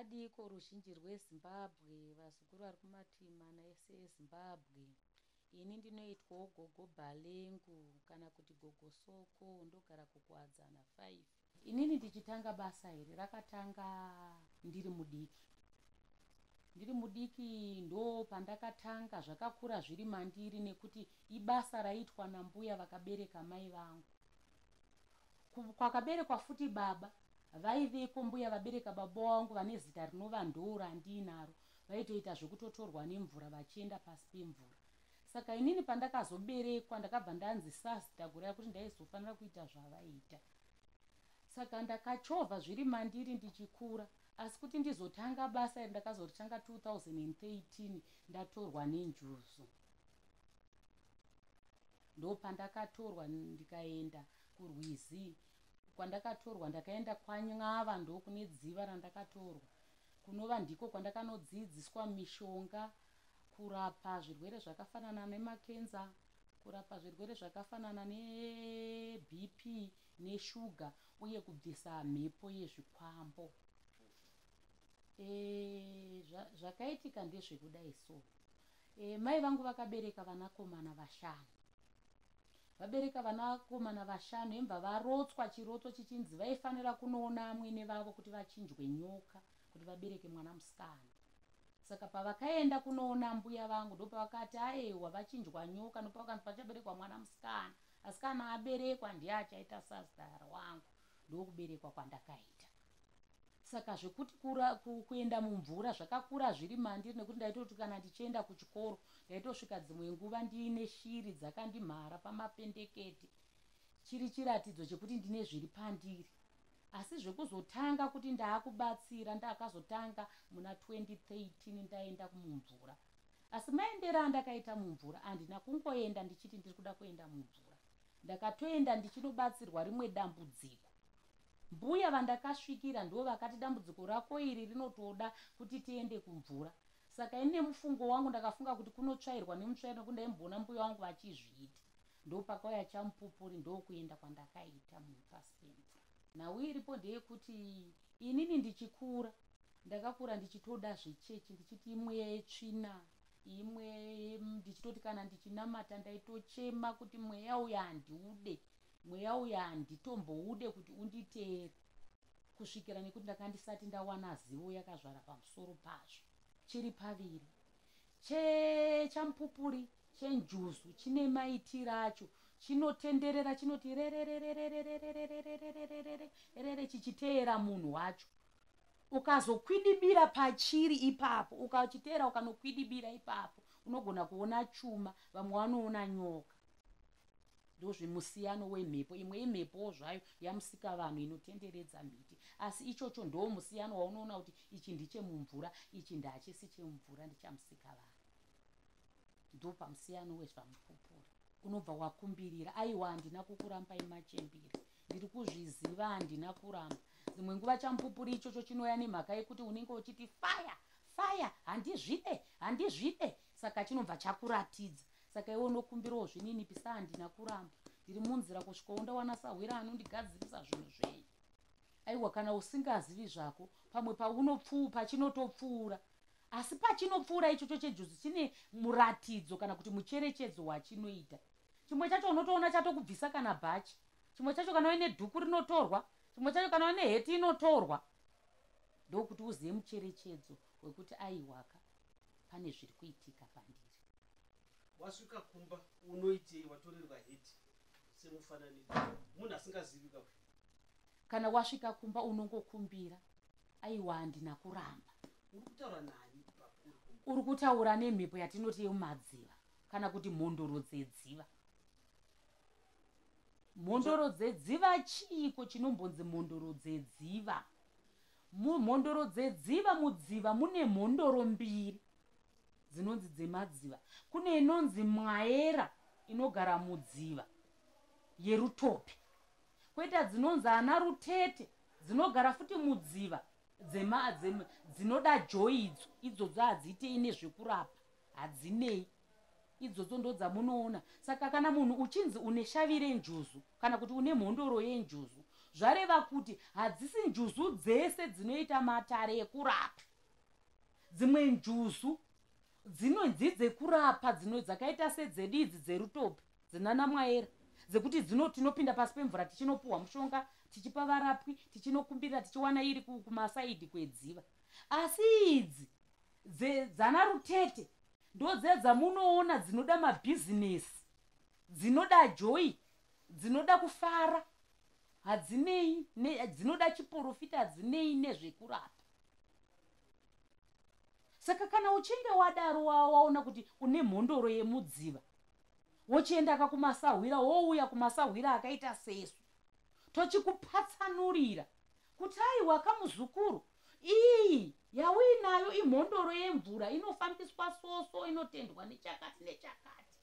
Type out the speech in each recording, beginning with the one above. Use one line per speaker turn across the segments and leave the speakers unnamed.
Makadiiko ruzhinji rweZimbabwe, vazukuru vari kumativi mana ese eZimbabwe. Ini ndinoitwawo Gogo Bhalengu kana kuti Gogo Soko, ndogara kuKuwadzana 5. Inini ndichitanga basa iri rakatanga ndiri mudiki. Ndiri mudiki ndopandakatanga zvakakura zviri mandiri nekuti ibasa raiitwa nambuya vakabereka mai vangu. Kwakaberekwa futi baba vaiveko mbuya vabereka baba vangu vane zita rinova ndoo randiinaro vaitoita zvekutotorwa nemvura vachienda pasi pemvura. Saka inini pandakazoberekwa ndakabva ndanzi sazita kureva kuti ndaizofanira kuita zvavaiita. Saka ndakachovha zviri mandiri ndichikura asi kuti ndizotanga basa iri ndakazoritanga 2013 ndatorwa nenjuzu. Ndopandakatorwa ndikaenda kurwizi kwandakatorwa ndakaenda kwaNyava ndokune dziva randakatorwa kunova ndiko kwandakanodzidziswa mishonga kurapa zvirwere zvakafanana nemakenza kurapa zvirwere zvakafanana neBP neshuga uye kubvisa mhepo yezvikwambo. E, zvakaitika ndezvekudai so e, mai vangu vakabereka vanakomana vashanu vabereka vanakomana vashanu hembva varotswa chiroto chichinzi vaifanira kunoona amwene vavo kuti vachinjwe nyoka kuti vabereke mwana musikana saka pavakaenda kunoona mbuya vangu ndopavakati aewa vachinjwa nyoka ndopavakanzi pachaberekwa mwana musikana asi kana aberekwa ndiye achaita sazidara wangu ndokuberekwa kwandakaita Saka zvekuti kura, ku, kuenda mumvura zvakakura zviri mandiri nekuti ndaitoti kana ndichienda kuchikoro ndaitosvika dzimwe nguva ndiine shiri dzakandimhara pamapendekete chiri chiratidzo chekuti ndine zviri pandiri. Asi zvekuzotanga kuti ndaakubatsira ndakazotanga muna 2013 ndaenda mumvura. Asi maendero andakaita mumvura handina kungoenda ndichiti ndiri kuda kuenda mumvura. Ndakatoenda ndichinobatsirwa rimwe dambudziko. Mbuya vandakasvikira ndivo vakati dambudziko rako iri rinotoda kuti tiende kumvura. Saka ini nemufungo wangu ndakafunga kuti kunotsvairwa nemutsvairo nekuti ndaimboona mbuya vangu vachizviita. Ndopakauya chamupupuri ndokuenda kwandakaita pasi pemvura. Nhau iripo ndeyekuti inini ndichikura ndakakura ndichitoda zvechechi ndichiti imweya yetsvina imwe ndichitoti kana ndichinamata ndaitochema kuti mweya uyu handiude Mweya uyu handitomboude kuti unditeere kusvikira nekuti ndanga ndisati ndawana zivo yakazvara pamusoro pazvo. Chiri paviri chechamupupuri chenjuzu chine maitiro acho chinotenderera chinoti rerererererererererererererere chichiteera munhu wacho. Ukazokwidibira pachiri ipapo, ukachiteera ukanokwidibira ipapo, unogona kuona chuma, vamwe vanoona nyoka. Ndozvemusiyano wemhepo. Imwe imhepowo zvayo yamusikavanhu inotenderedza miti. Asi ichocho ndoo musiyano waunoona kuti ichi ndichemumvura, ichi ndachisi chemumvura ndichamusikavanhu. Ndopamusiyano wezvamupupuri. Unobva wakumbirira. Aiwa handina kukurambai machembere. Ndiri kuzviziva handina kuramba. Dzimwe nguva chamupupuri ichocho chinouya nemhaka yekuti unenge uchiti fire, fire, handizvide, handizvide. Saka chinobva chakuratidza. Saka iwe unokumbirawo zvininipisa handina kuramba. Ndiri munzira kusvikawo ndawana sahwira anondigadzirisa zvinhu zvenyu. Aiwa kana usingazivi zvako pamwe paunopfuu pachinotopfuura asi pachinopfuura ichocho chejuzi chine muratidzo kana kuti mucherechedzo wachinoita. Chimwe chacho unotoona chatokubvisa kana bhachi. Chimwe chacho kana uine dhuku rinotorwa. Chimwe chacho kana uine heti inotorwa. Ndokuti uzive mucherechedzo wekuti aiwaka pane zviri kuitika pandiri.
Wasvika kumba unoitei watorerwa heti semufananidzo munhu asingazivi ka uyu.
Kana wasvika kumba unongokumbira aiwa handina kuramba.
Uri kutaura nani ipapo uri kumba?
Uri kutaura nemhepo yatinoti yemumadziva kana kuti mhondoro dzedziva. Mhondoro dzedziva chiiko chinombonzi mhondoro dzedziva? Mumhondoro dzedziva mudziva mune mhondoro mbiri. dzinonzi dzemadziva. Kune inonzi mwaera inogara mudziva yerutope, kwoita dzinonzi ana rutete dzinogara futi mudziva dzema, dzema, dzinoda joyi idzo. Idzodzo hadziitei nezvekurapa, hadzinei idzodzo ndodzamunoona. Saka kana munhu uchinzi une shavi renjuzu kana kuti une mhondoro yenjuzu, Zvareva kuti hadzisi njuzu dzese dzinoita matare ekurapa. Dzimwe njuzu dzinonzi dzekurapa dzino dzakaita sedzedu idzi dzerutopi dzinana mwaera dzekuti dzino tinopinda pasi pemvura tichinopuhwa mushonga tichipa varapwi tichinokumbirira tichiwana iri kumasaidhi kwedziva. Asi idzi dzana rutete ndodziya dzamunoona dzinoda mabhizinesi, dzinoda joy, dzinoda kufara, hadzinei dzinoda chiporofita, hadzinei nezvekurapa. Saka kana uchinge wadaro waona kuti une mhondoro yemudziva, wochienda ka kumasahwira, wouya kumasahwira akaita sesu, tochikupatsanurira kuti aiwa kamuzukuru, iyi yauinayo imhondoro yemvura inofambiswa soso, inotendwa nechakati nechakati.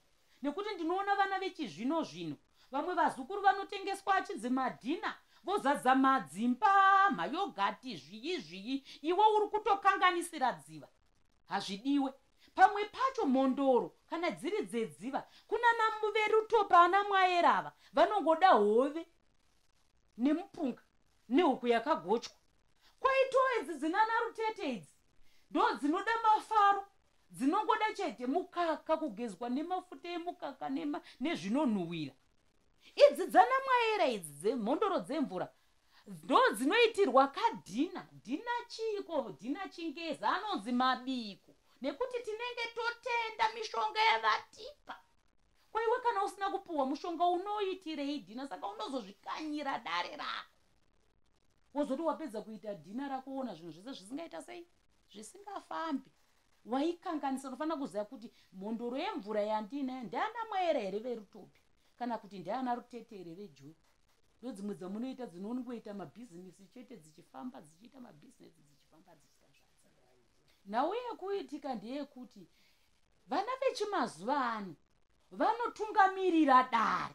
Nekuti ndinoona vana vechizvino zvino, vamwe vazukuru vanotengeswa achinzi madhina, vozadza madzimba, mayogati, zviyi zviyi, iwe uri kutokanganisira dziva. Hazvidiwe. Pamwe pacho mhondoro kana dziri dzedziva, kunana verutopa ana mwaera ava vanongoda hove nemupunga nehuku yakagochwa. Kwaitawo idzi dzinana rutete idzi ndo dzinoda mafaro, dzinongoda chete mukaka, kugezwa nemafuta emukaka nezvinonhuhwira. Idzi dzana mwaera idzi dzemhondoro dzemvura ndo dzinoitirwa kadhina. Dhina chiiko? Dhina chingezi anonzi mabiko, nekuti tinenge totenda mishonga yavatipa. Kwaiwe kana usina kupuhwa mushonga unoitirei dhina? Saka unozozvikanyira dare rako, wozoti wapedza kuita dhina rako woona zvinhu zvese zvisingaita sei, zvisingafambi. Waikanganisa. Unofanira kuziva kuti mhondoro yemvura yandinayo ndiana mwaera here verutopi, kana kuti ndiana rutete here vejoyi. Ndo dzimwe dzamunoita dzinongoita mabhizinesi chete, dzichifamba dzichiita mabhizinesi, dzichifamba dzichiita zvadzo. Nhau yekuitika ndeyekuti vana vechimazuva ano vanotungamirira dare.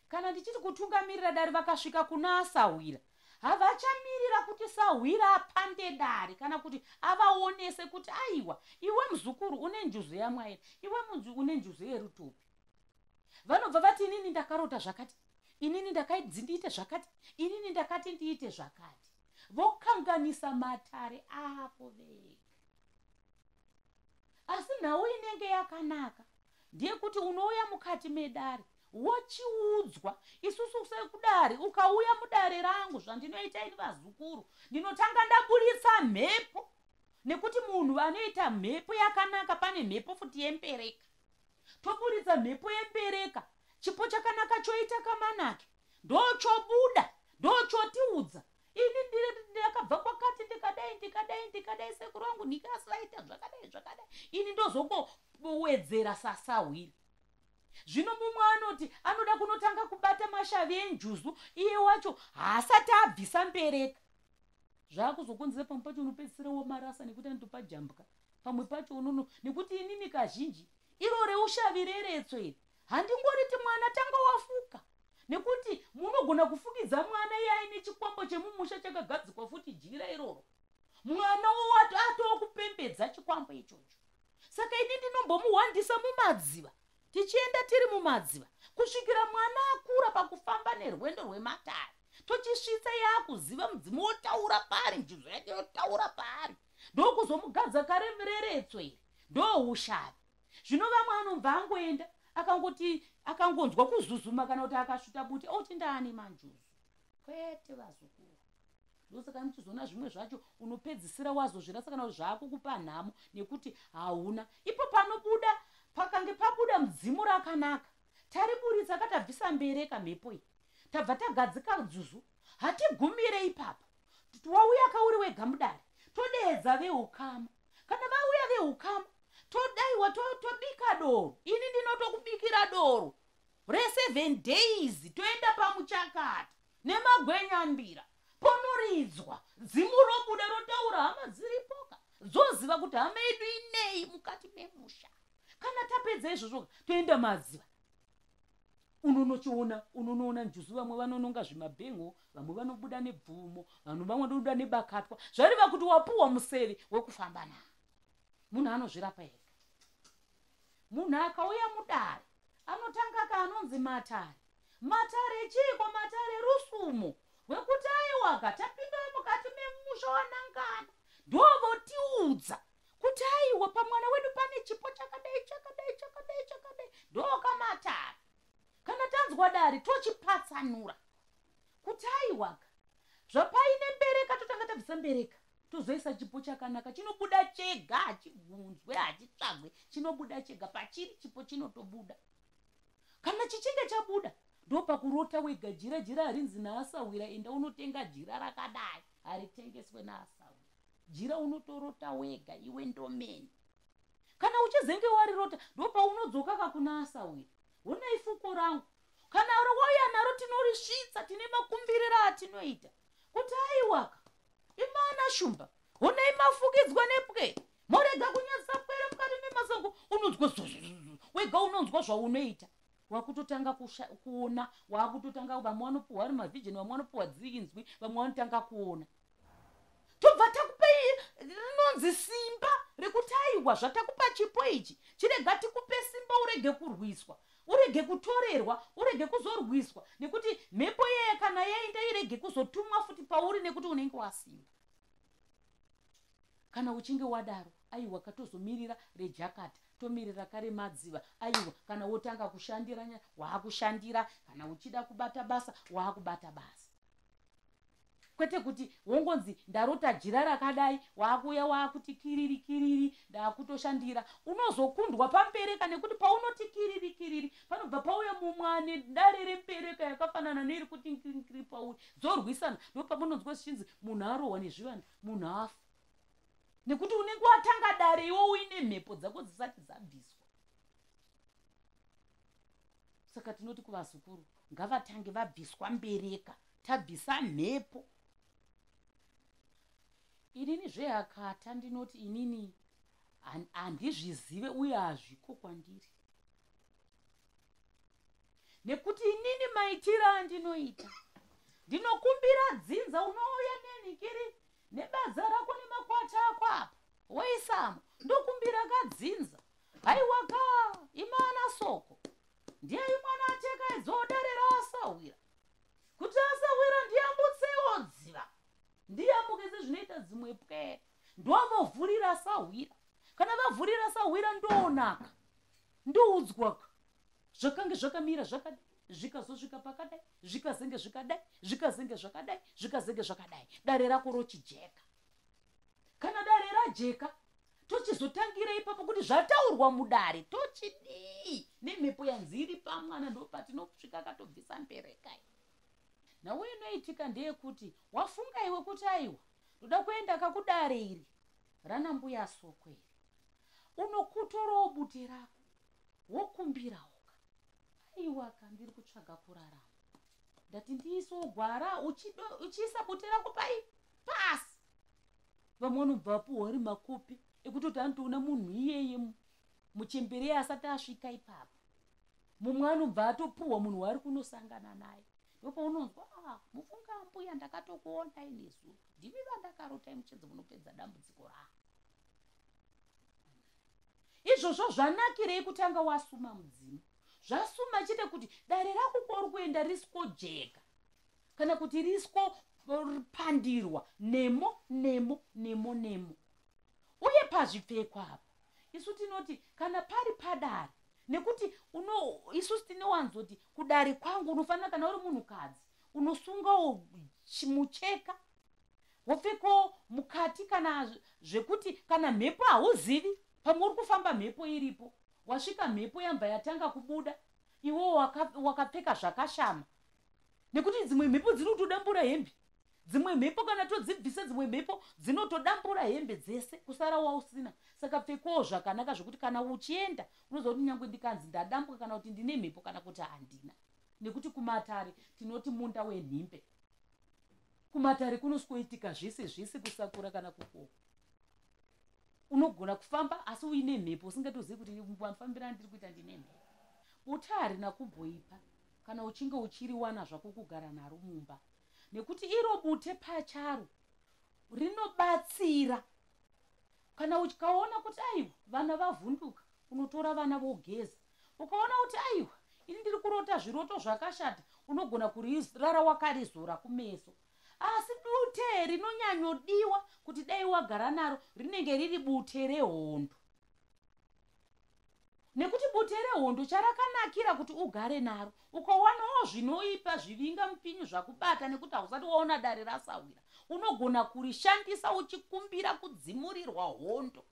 Kana ndichiti kutungamirira dare, vakasvika kuna asahwira, havachamirira kuti sahwira apande dare kana kuti avaonese kuti aiwa, iwe muzukuru une njuzu yamwaira, iwe une njuzu yerutopi. Vanobva vati inini ndakarota zvakati, inini ndakaidzi ndiite zvakati, inini ndakati ndiite zvakati. Vokanganisa matare avo vega. Asi nhau inenge yakanaka ndeyekuti unouya mukati medare wochiudzwa. Isusu sekudare, ukauya mudare rangu, zvandinoita ini vazukuru, ndinotanga ndaburitsa mhepo, nekuti munhu anoita mhepo yakanaka pane mhepo futi yembereka. Toburitsa mhepo yembereka, chipo chakanaka choita kamanake, ndochobuda, ndochotiudza ini ndakabva kwakati, ndikadai ndikadai ndikadai, sekuru vangu ndikasivaita zvakadai zvakadai, ini ndozongowedzera sasahwira. Zvino mumwe anoti anoda kunotanga kubata mashavi enjuzu, iye wacho haasati abvisa mbereka. Zvaakuzokonzera pamwe pacho unopedzisira wamarasa nekuti anotopa jambwa pamwe pacho unono. Nekuti inini kazhinji iro reushavi reretso iri handingoriti mwana tanga wafuka, nekuti munogona kufukidza mwana iye aine chikwambo chemumusha chakagadzikwa futi jira iroro, mwana atokupembedza chikwambo ichocho. Saka ini ndinombomuhwandisa mumadziva, tichienda tiri mumadziva kusvikira mwana akura pakufamba nerwendo rwematare, tochisvitsa yaakuziva mudzimu wotaura paari, njuzu yake yotaura paari, ndokuzomugadza kareretso iri, ndoushavi. Zvino vamwe anobva angoenda akangoti akangonzwa kuzuzuma kana kuti akasvuta bute oti ndaane manjuzu. Kwete vazukuru, ndosaka muchizoona zvimwe zvacho unopedzisira wazozvirasa kana kuti zvaakukupa nhamo nekuti hauna. Ipo panobuda pakange pabuda mudzimu rakanaka, tariburitsa katabvisa mbereka mhepo iyi, tabva tagadzika dzuzu, hatigumire ipapo. Wauya kauri wega mudare, todeedza veukama. Kana vauya veukama, todaiwa tobika doro. Ini ndinotokubikira doro re7 days, toenda pamuchakata nemagwenyambira, ponoridzwa dzimu robuda rotaura, hama dziripoka dzoziva kuti hama yedu inei mukati memusha. Kana tapedza izvozvo, toenda madziva, unonochiona, unonoona njuzu. Vamwe vanononga zvimabhengo, vamwe vanobuda nebvumo, vanhu vamwe vanobuda nebakatwa. Zvareva kuti wapuwa museve wekufamba nawo. Munhu anozvirapa ega. Munhu akauya mudare anotanga kaanonzi matare. Matare chiiko? Matare rusumo rwekuti aiwaka tapinda mukati memusha wanangana, ndovotiudza kuti aiwa pamwana wedu pane chipo chakadai chakadai chakadai chakadai. Ndokamatare. Kana tanzwa dare tochipatsanura kuti aiwaka zvapaine mbereka, totanga tabvisa mbereka, tozoisa chipo chakanaka chinobuda chega, hachibvunzwe, hachitsvagwe, chinobuda chega. Pachiri chipo chinotobuda. Kana chichinge chabuda ndopakurota wega jira. Jira harinzi naasahwira enda unotenga jira rakadai, haritengeswe naasahwira. Jira unotorota wega iwe ndomene. Kana uchizenge warirota ndopaunodzoka kakuna asahwira, honai fuko rangu. Kana wauya naro tinorisvitsa, tine makumbiriro atinoita kuti aiwaka imana shumba, honai mafukidzwa nepwe, morega kunyadzisa pwere mukati memasango. Unonzwa zuzuzuzu wega, unonzwa zvaunoita, wakutotanga kuona, wakutotanga. Vamwe vanopuhwa ari mavision, vamwe vanopuhwa dziinzwi, vamwe vanotanga kuona. Tobva takupei rinonzi simba rekuti aiwa zvatakupa chipo ichi, chirega tikupe simba, urege kurwiswa, urege kutorerwa, urege kuzorwiswa, nekuti mhepo iyaya kana yaenda irege kuzotumwa futi pauri, nekuti unenge wasimba. Kana uchinge wadaro, aiwa katozomirira rejakata, tomirira kare madziva. Aiwa kana wotanga kushandira, waakushandira. Kana uchida kubata basa, waakubata basa, kwete kuti wongonzi ndarota jira rakadai, waakuuya waakuti kiriri kiriri ndaakutoshandira. Unozokundwa pambereka, nekuti paunoti kiriri kiriri panobva pauya mumwe ane dare rembereka yakafanana neiri kuti kirikiri pauri, dzorwisana. Ndopamunonzwa zvichinzi munhu arohwa nezvivanda, munhu afa, nekuti unenge watanga dare iwe uine mhepo dzako dzisati dzabviswa. Saka tinoti kuvazukuru ngavatange vabviswa mbereka, tabvisa mhepo. Inini zvehakata ndinoti inini handizvizive uye hazviko kwandiri, nekuti inini maitiro andinoita, ndinokumbira dzinza. Unouya nenikiri nebadza rako nemakwata ako apa woisamo, ndokumbira kadzinza, haiwa ka imana soko ndiye mwana ateka idzodare raasahwira, kuti asahwira ndiyambutsewo dziva, ndiyambuke sezvinoita dzimwe pwere. Ndovovhurira sahwira. Kana vavhurira sahwira, ndoonaka, ndoudzwaka zvakange zvakamira zvakadai, zvikazosvika pakadai, zvikazenge zvikadai, zvikazenge zvakadai, zvikazenge zvakadai. Dare rako rochijeka. Kana dare rajeka, tochizotangira ipapo kuti zvataurwa mudare tochidii nemhepo yanzi iri pamwana. Ndopatinosvika katobvisa mberekai. Nhau inoitika ndeyekuti wafunga iwe kuti aiwa ndoda kuenda kakudare iri rana mbuya soko iri, unokutorawo bute rako, wokumbirawoka, aiwaka ndiri kutsvaga kurarama, ndati ndiisewo gwara. Uchiisa bute rako pai pasi, vamwe vanobva vapuhwa ari makopi ekutoti anotoona munhu iyeye muchembere asati asvika ipapo. Mumwe anobva atopuhwa munhu waari kunosangana naye. Ndopaunonzwa, ah, mufunga mbuya ndakatokuonai nezuro, ndimi vandakarotai muchinzi munopedza dambudziko rangu. Izvozvo zvanakirei? Kutanga wasuma mudzimu, zvasuma chete kuti dare rako kwauri kuenda risikojeka kana kuti risikopandirwa nemo nemo nemo nemo. Uye pazvipfeko apa isu tinoti kana pari padare, nekuti isusu tinowanzoti kudare kwangu unofanira, kana uri munhukadzi unosungawo mucheka, wopfekawo mukati, kana zvekuti kana mhepo hauzivi, pamwe uri kufamba mhepo iripo, wasvika mhepo yambva yatanga kubuda, iwewo wakapfeka zvakashama, nekuti dzimwe mhepo dzinotodambura hembe. Dzimwe mhepo kana todzibvisa, dzimwe mhepo dzinotodambura hembe dzese kusara wausina. Saka pfekawo zvakanaka zvekuti kana uchienda unoziva kuti nyange ndikanzi ndadambuka kana kuti ndine mhepo kana kuti handina, nekuti kumatare tinoti munda wenhimbe. Kumatare kunosikoitika zvese zvese, kusakura kana kukohwa. Unogona kufamba asi uine mhepo, usingatozivi kuti mafambiro andiri kuita ndine mhepo. Bute harina kumboipa kana uchinge uchiriwana zvako kugara naro mumba, nekuti iro bute pacharo rinobatsira. Kana ukaona kuti aiwa vana vavhunduka, unotora vana vogeza. Ukaona kuti aiwa ini ndiri kurota warota zviroto zvakashata unogona kurirara wakarizora kumeso. Asi bute rinonyanyodiwa kuti dai wagara naro rinenge riri bute rehondo. Nekuti bute rehondo charakanakira kuti ugare naro, ukawanawo zvinoipa zvivinga mupinyu zvakubata nekuti hausati waona dare rasahwira, unogona kurishandisa uchikumbira kudzimurirwa hondo.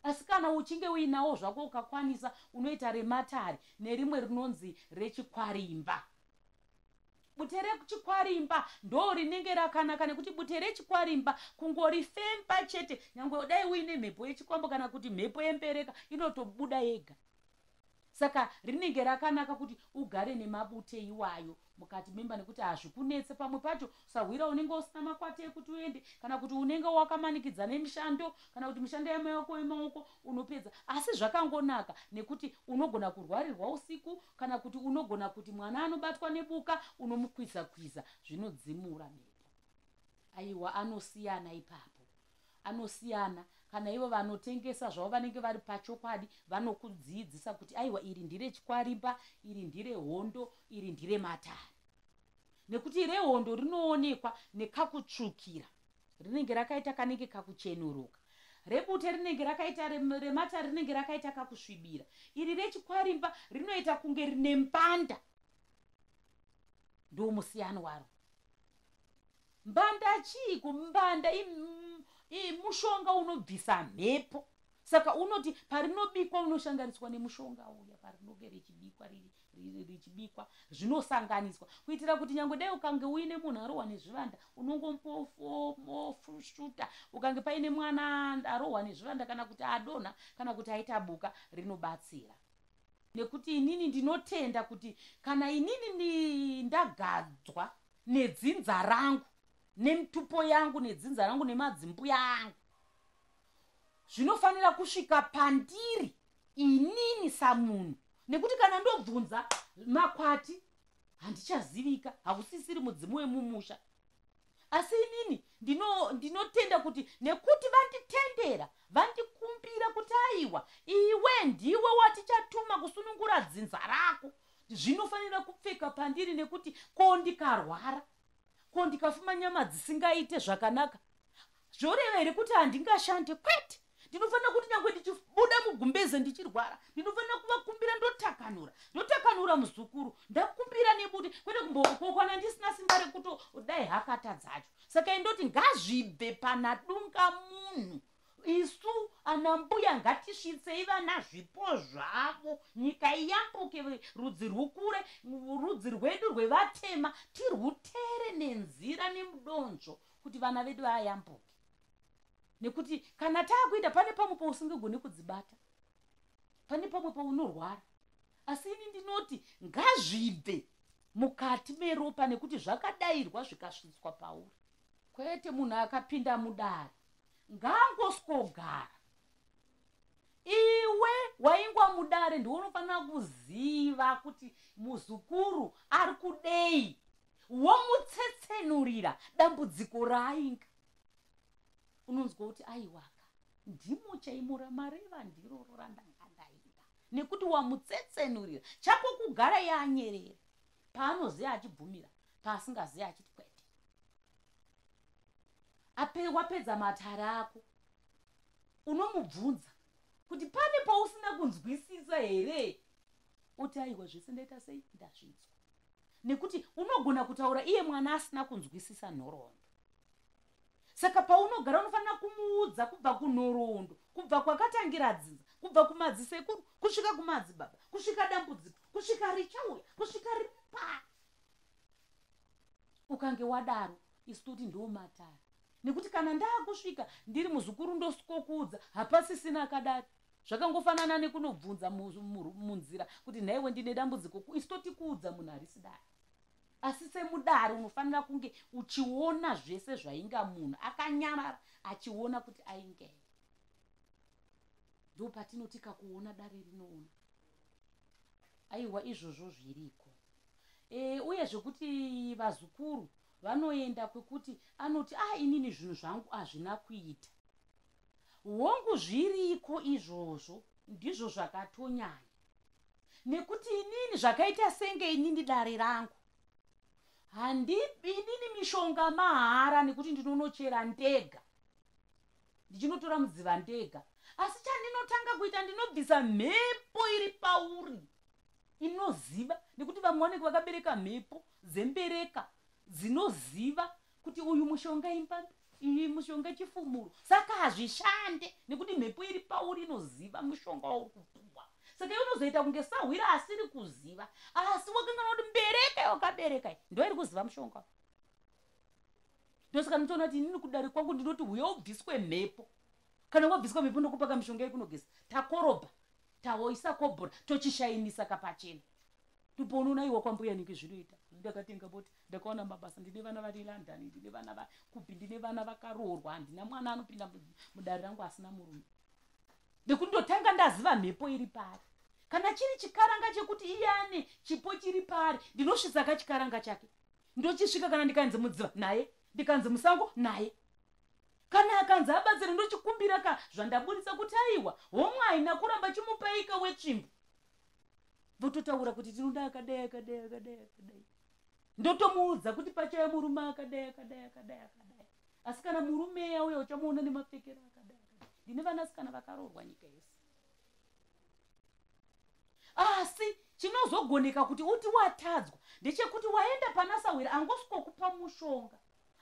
Asi kana uchinge uinawo zvako ukakwanisa, unoita rematare nerimwe rinonzi rechikwarimba. Bute rechikwarimba ndo rinenge rakanaka nekuti bute rechikwarimba kungorifemba chete, nyangwe dai uine mhepo yechikwambo kana kuti mhepo yembereka inotobuda yega. Saka rinenge rakanaka kuti ugare nemabute iwayo mukati memba nekuti hazvikunetse. Pamwe pacho sahwira unenge usina makwati ekuti uende, kana kuti unenge wakamanikidza nemishando, kana kuti mishando yamaoko yemaoko unopedza. Asi zvakangonaka nekuti unogona kurwarirwa usiku, kana kuti unogona kuti mwana anobatwa nebuka unomukwiza kwiza, zvinodzimura mhepo. Aiwa, anosiyana ipapo, anosiyana. Kana ivo vanotengesa zvavo vanenge vari pachokwadi, vanokudzidzisa kuti aiwa, iri ndirechikwarimba, iri ndirehondo, iri ndirematare. Nekuti rehondo rinoonekwa nekakutsvukira, rinenge rakaita kanenge kakuchenuruka. Rebute rinenge rakaita, rematare rinenge rakaita kakusvibira. Iri rechikwarimba rinoita kunge rine mbanda, ndo musiyano waro. Mbanda chiiko? Mbanda mushonga unobvisa mhepo. Saka unoti parinobikwa unoshanganiswa nemushonga uya, parinonge richibikwa richibikwa zvinosanganiswa kuitira kuti nyangwe dai ukange uine munhu arohwa nezvivanda unongomufushuta. Ukange paine mwana arohwa nezvivanda kana kuti adonha kana kuti aita buka, rinobatsira. Nekuti inini ndinotenda kuti kana inini ndagadzwa nedzinza rangu nemitupo yangu nedzinza rangu nemadzimbuya angu, zvinofanira kusvika pandiri inini samunhu. Nekuti kana ndobvunza makwati handichazivika, hausisiri mudzimu wemumusha. Asi inini ndinotenda kuti nekuti vanditendera, vandikumbira kuti aiwa, iwe ndiwe watichatuma kusunungura dzinza rako, zvinofanira kupfeka pandiri. Nekuti ko ndikarwara, ko ndikafuma nyama dzisingaite zvakanaka, zvoreva here kuti handingashande? Kwete, ndinofanira kuti nyangwe ndichibuda mugumbeze ndichirwara, ndinofanira kuvakumbira, ndotakanura, ndotakanura muzukuru, ndakumbira nebute, kwete kumbokokwana ndisina simba rekutodai hakata dzacho. Saka indoti ngazvibve panadunga munhu. Isu ana mbuya ngatisvitsei vana zvipo zvavo, nyika iyambuke, rudzi rwukure, rudzi rwedu rwevatema tirwutere nenzira nemudonzvo kuti vana vedu vayambuke. Nekuti kana taakuita, pane pamwe pausingagoni kudzibata, pane pamwe paunorwara. Asi ini ndinoti ngazvibve mukati meropa, nekuti zvakadairwa zvikasvitswa pauri. Kwete munhu akapinda mudare ngaangoswogara. Iwe waingwa mudare ndiwe unofanira kuziva kuti muzukuru ari kudei, womutsetsenurira dambudziko raainga. Unonzwa kuti aiwaka, ndimo chaimura mareva, ndiroro randanga ndainga, nekuti wamutsetsenurira. Chako kugara yaanyerera, paanoziva achibvumira, paasingazivi achiti kwete. Wapedza matare ako, unomubvunza kuti pane pausina kunzwisisa here, oti aiwa, zvese ndaita sei, ndazvinzwa. Nekuti unogona kutaura iye mwana asina kunzwisisa nhoroondo. Saka paunogara unofanira kumuudza kubva kunhoroondo, kubva kwakatangira dzinza, kubva kumadzisekuru kusvika kumadzibaba, kusvika dambudziko, kusvika richauya, kusvika riripa. Ukange wadaro, isu toti ndo matare. Nekuti kana ndaakusvika ndiri muzukuru ndosikokuudza, hapasisina akadari. Zvakangofanana nekunobvunza munzira kuti nhaiwe, ndine dambudziko, isu totikuudza munhu harisi dare. Asi semudare unofanira kunge uchiona zvese zvainga munhu akanyarara achiona kuti aingei. Ndo patinoti kakuona dare rinoona. Aiwa, izvozvo zviriko. Uye zvekuti vazukuru vanoenda kwekuti anoti a inini zvinhu zvangu hazvina kuita, hongu zviriko izvozvo, ndizvo zvakatonyanya. Nekuti inini Zvakaita senge inini dare rangu handibinini mishonga mahara, nekuti ndinonochera ndega, ndichinotora mudziva ndega. Asi chandinotanga kuita, ndinobvisa mhepo iri pauri inoziva, nekuti vamwe vanenge vakabereka mhepo dzembereka dzinoziva kuti uyu mushonga imbambi, iyi mushonga chifumuro. Saka hazvishande nekuti mhepo iri pauri inoziva mushonga wauri kupuwa. Saka iwe unozoita kunge sahwira asiri kuziva, asi wakanganwa kuti mbereka yawakabereka ndo iri kuziva mushonga. Ndosaka ndinotoona kuti inini kudare kwangu ndinoti huya ubviswe mhepo. Kana wabviswa mhepo, ndokupa kamishonga yekunogeza, takorobha, taoisa kobhora, tochishainisa kapachena. Ndopaunoona iwa kwambuya nenge zvinoita. Ndakatenga bota, ndakaona mabasa, ndine vana vari London, ndine vana vakupi, ndine vana vakaroorwa. Handina mwana anopinda mudare rangu asina murume, nekuti ndotanga ndaziva mhepo iri pari. Kana chiri chikaranga chekuti iye ane chipo chiri pari, ndinosvitsa kachikaranga chake, ndochisvika. Kana ndikanzi mudziva naye, ndikanzi musango naye, kana akanzi abatsire, ndochikumbira ka zvandaburitsa kuti aiwa, homwe haina kuramba, chimupaika wetsvimbo. Vototaura kuti tinoda akadai, akadai, akadai, akadai. Ndotomuudza kuti pachaya murume akadai, akadai, akadai, akadai. Asi kana murume auya, uchamuona nemapfekero akadai, akadai. Ndine vanasikana vakaroorwa nyika yese. Asi chinozogoneka kuti uti watadzwa ndechekuti waenda pana sahwira angosvikokupa mushonga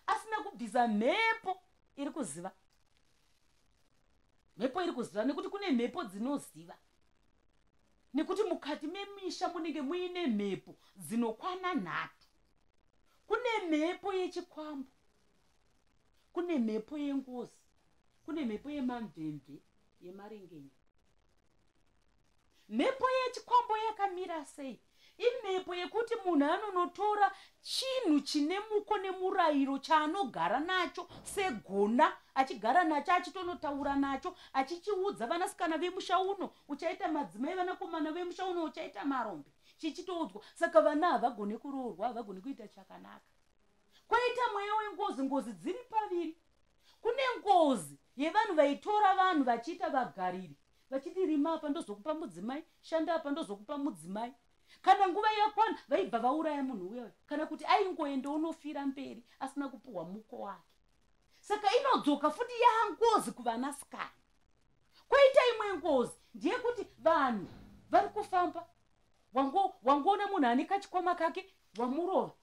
asina kubvisa mhepo iri kuziva, mhepo iri kuziva, nekuti kune mhepo dzinoziva, nekuti mukati memisha munenge muine mhepo dzinokwana 3. Kune mhepo yechikwambo, kune mhepo yengozi, kune mhepo yemamvemve, yemarengenya. Mhepo yechikwambo yakamira sei? Imhepo yekuti munhu anonotora chinhu chine muko nemurayiro chaanogara nacho segona, achigara nacho, achitonotaura nacho, achichiudza vanasikana vemusha uno uchaita madzimai, vanakomana vemusha uno uchaita marombe, chichitoudzwa. Saka vana havagone kuroorwa, havagone kuita chakanaka. Kwaita mweya wengozi. Ngozi dziri paviri. Kune ngozi yevanhu vaitora vanhu vachiita vagariri, vachiti rima apa ndozokupa mudzimai, shanda apa ndozokupa mudzimai. Kana nguva yakwana, vaibva vauraya munhu uya, kana kuti aingoenda unofira mberi asina kupuhwa muko wake. Saka inodzoka futi yangozi kuvanasikana. Kwoita imwe ngozi ndeyekuti vanhu vari kufamba, wangoona munhu ane kachikwama kake, wamurova,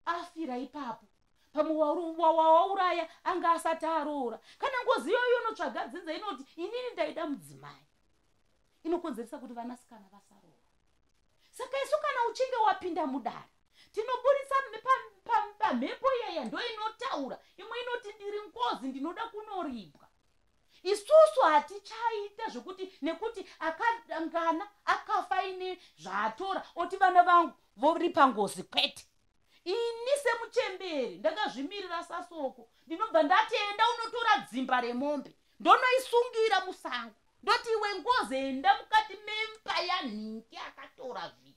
afira ipapo. Pamwe wawauraya anga asati aroora. Kana ngozi iyoyo unotsvaga dzinza, inoti inini ndaida mudzimai, inokonzeresa kuti vanasikana vasaroora. Saka isu kana uchinge wapinda mudare, tinoburitsa pamhepo iyaya, ndo inotaura. Imwe inoti ndiri ngozi, ndinoda kunoribwa. Isusu hatichaita zvekuti nekuti akangana akafa ine zvaatora, oti vana vangu voripa ngozi. Kwete. Ini semuchemberi ndakazvimirira sasoko, ndinobva ndati enda unotora dzimba remombe, ndonoisungira musango, ndoti iwe ngozi, enda mukati memba yanhingi akatora zvinhu.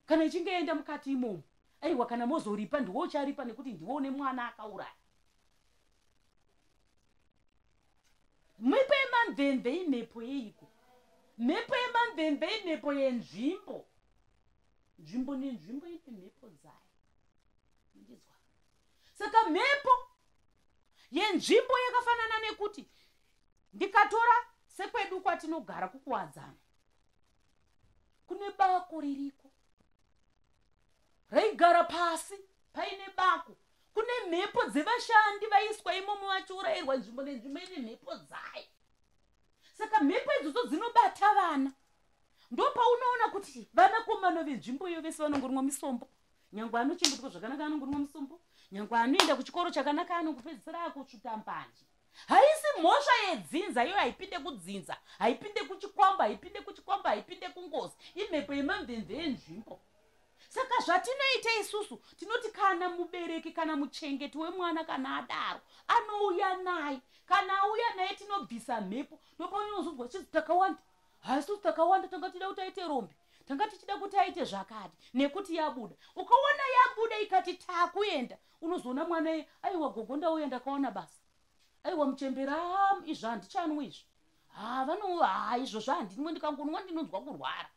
Kana ichinge enda mukati imomo, aiwa, kana mozoripa, ndiwo ucharipa, nekuti ndiwo une mwana akauraya. Mhepo yemamvemve imhepo yeiko? Mhepo yemamvemve imhepo yenzvimbo. Nzvimbo nenzvimbo ine mhepo dzayo, ndizwa. Saka mhepo yenzvimbo yakafanana nekuti ndikatora sekwedu kwatinogara kuKuwadzana, kune bako ririko raigara pasi paine bako. Kune mhepo dzevashandi vaiswa imomo vachiurayirwa. Nzvimbo nenzvimbo ine mhepo dzayo. Saka mhepo idzodzo dzinobata vana. Ndopaunoona kuti vanakomana venzvimbo iyo vese vanongorimwa misombo. Nyange anochengetwa zvakanaka, anongorimwa musombo. Nyange anoenda kuchikoro chakanaka, anongopedzisira akutsvuta mbanje. Haisi mhosva yedzinza iyo, haipinde kudzinza, haipinde kuchikwambo, haipinde kuchikwambo, haipinde kungozi. Imhepo yemamvemve yenzvimbo. Saka zvatinoita isusu, tinoti kana mubereki kana muchengeti wemwana kana adaro, anouya naye. Kana auya naye, tinobvisa mhepo. Ndopaunozonzwa chizi takawanda, haisusu takawanda, tanga tida kuti aite rombe, tanga tichida kuti aite zvakati, nekuti yabuda. Ukaona yabuda ikati taakuenda, unozoona mwana iye, aiwa gogo, ndauya, ndakaona basa. Aiwa muchembera, izvi handichanwi izvi. Ha, vano ha, izvozvo handinwe, ndikangonwa ndinonzwa kurwara.